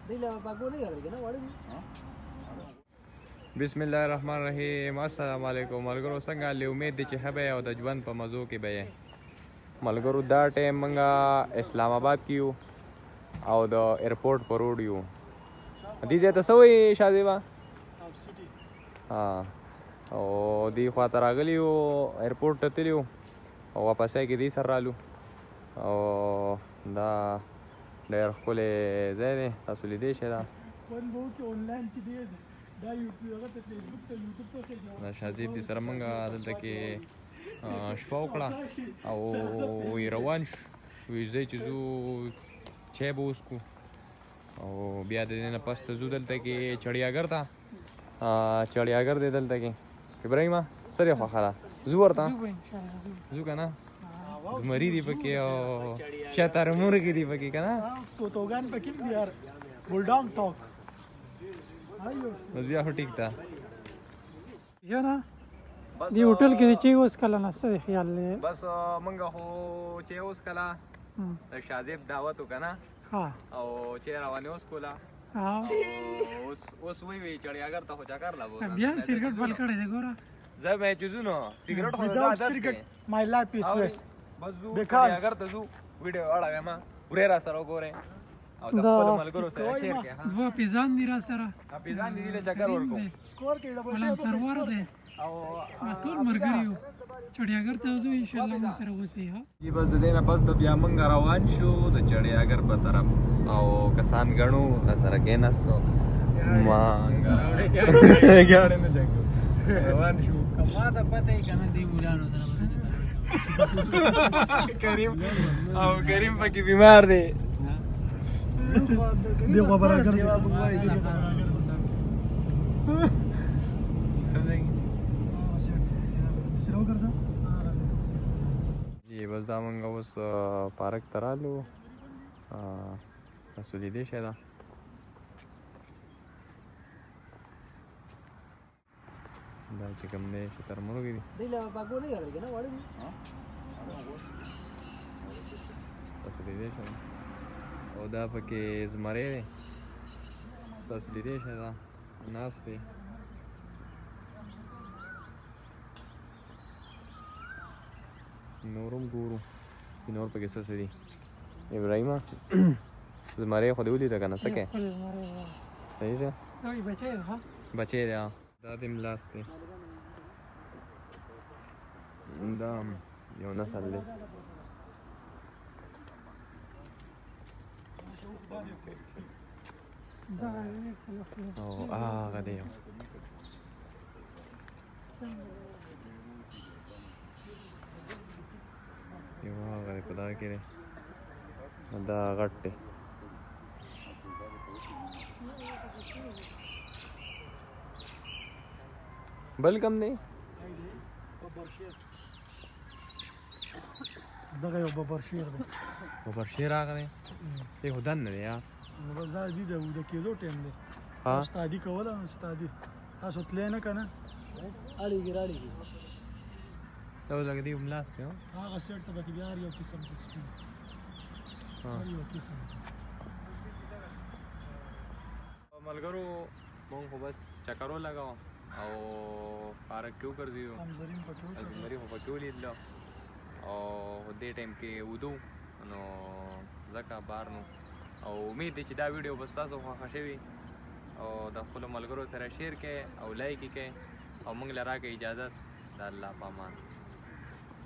بسم الله الرحمن الرحیم. السلام علیکم ملګرو، څنګه له امید دی چې ښه به یې او د ژوند په مزو کې به یې. ملګرو دا ټایم موږ اسلام آباد کې یو او د ایرپورټ په روډ یو. دې ځای ته څه وایي شازیبه؟ ها، او دې خوا ته راغلي یو، ایرپورټ ته تللي یو او واپسۍ کې دې سره رالو. او دا ډېر ښکلی ځای دی، تاسو لیدی شئ. دا دا شازیب دې سره موږ دلته کې شپه وکړه او روان شو. وی ځای چې ځو چای به وڅکو او بیا د دې نه پس ته ځو دلته کې چړیاګر ته. چړیاګر دی دلته کې. ابراهیمه څه دې خوښه ده؟ ځو ورته، ځو که نه؟ زمري دي پکې او شترمرغ دي پکې که نه؟ توتوګان پکې دي یار، بولډاګ ټاک. بس بیا خو ټیک ده. جنا دی هوټل کې چې اوس کله نه څه خیال دی؟ بس مونږ خو چې اوس کله د شازیب دعوت وکنه، ها، او چې روانې اوس کولا. اوس اوس وی وی چړیاګر ته خو چکر لا بوزم. بیا سیګریټ بل کړی دی ګوره. زه به چې ځو نو سیګریټ خو without cigarette my life is waste. بس ځو چړیاګر ته ځو، ویډیو اړوي ما ورې را سره وګورئ او د خپل ملګرو سره شیر کړئ. دوه پیزان دي را سره، پیزان دي له چکر ورکو. سکور کې ډبل غلام سرور دی او ټول مرګري یو. چړیاګر ته ځو ان شاء الله، موږ سره اوسئ. ها جی، بس د دې نه پس د بیا مونږ روان شو د چړیاګر په طرف او کسان غنو سره کېناستو. ما ګاډي نه جنګو روان شو. ما ته پته یې کنه دی مولانو سره. کریم او کریم پکې بیمار دی. دی خو برابر دی. جی بس دا مونږ اوس پارک ته رالو. تاسو لیدی شئ. دا دا چې کوم دی شترمرغ دي، تاسو لیدی شئ. او دا پکې زمری دی، تاسو لیدی شئ، دا ناست دی. نورم ګورو چې نور پکې څه څه دي. ابراهیمه زمری خو دې ولیده که نه؟ څه کوې؟ صحیح شه بچی دی. ها بچی دی. دا دې ملاس دی، دا یو نسل دی. او هغه دی یو، یو هغه دی په دغه کې دی، دا غټ دی. بل کم دی؟ دغه یو ببر شیر دی. ببر شیر هغه دی، دی خو دننه دی. نو بس دا دی د کېدو ټایم دی. ها استادي کوله نو استادي تاسو تللی نه که نه؟ اړېږي راړېږي. دا اوس لکه دی ملاس دی. هغه سیټ ته پکې بیا هر یو قسم کې سپي، هر یو قسم. ملګرو مونږ خو بس چکر ولګاوه او پارک کې وګرځېدو. زمري خو پکې ولیدلو او دې ټایم کې ویده نو ځکه بار نو. او امید دی چې دا ویډیو به ستاسو خوښه شوي او د خپلو ملګرو سره شیر کړئ او لایک یې کړئ او موږ له راکړئ اجازت. د الله په امان.